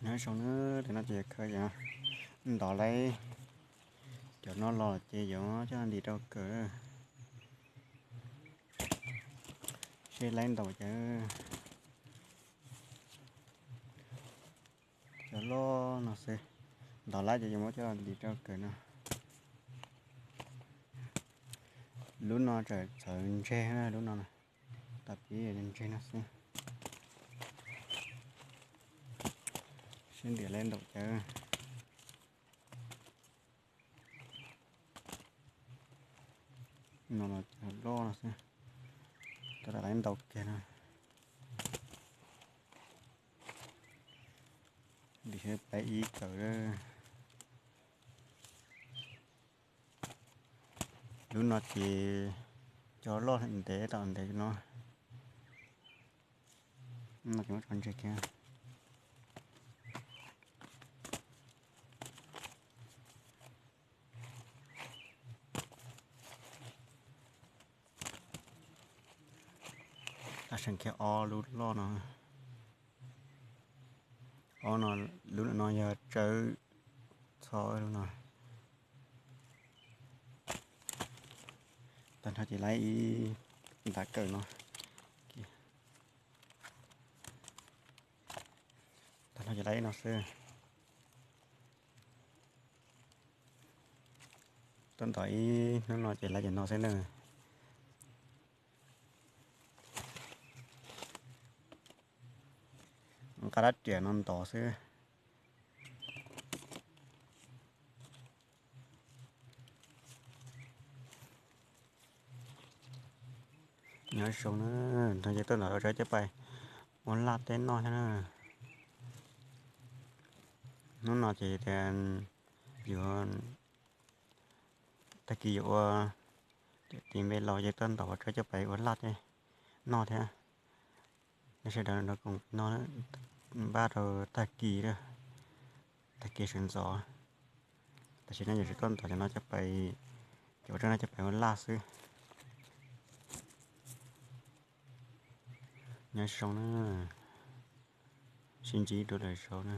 Nyob zoo na, tam no ces yog khaws yog ntov lawm cov no los ces yuav coj ntim rau kawm. Seb laib ntaus cas. Cov loj no xwb, ntov lawm ces yuav muab coj ntim rau kawm no. Lub no tseem txawv ntseg, lub no tas pib ntseg no xwb. Seb ntim laib ntaus cas. No los cov loj no xwb, tab tom laib ntaus kiag no. Ntim seb laib ib kawm. Lub no ces cov loj ntev tom ntev no. No ces muab tso ntseg kiag. Tab seem kiag ob lub loj no. Ob no, lub no yog tsawb txho lub no. Tag nrho ces laib ib ntav kawm no. Tag nrho ces laib ib no xwb. Tuaj ntov ib hnub no ces laib cov no xwb na. Nqa rab riam no ntov xwb. Nyob zoo na, nrog yawg tuaj ntov rau tsawb coj pais ua laj teb noj thiab na. Hnub no ces tias yuav tag kis yuav ua, ces tis npe los yawg tuaj ntov rau tsawb coj pais ua laj teb noj thiab. Nej sawv daws nrog koom no, npaj rau tag kis, tag kis sawv ntxov. Tam sim no yog sawv tuaj ntov cov no coj pais, cov ua tsawb no coj pais ua laj xwb. Nyob zoo na, sib ntsib dua lwm zaus na.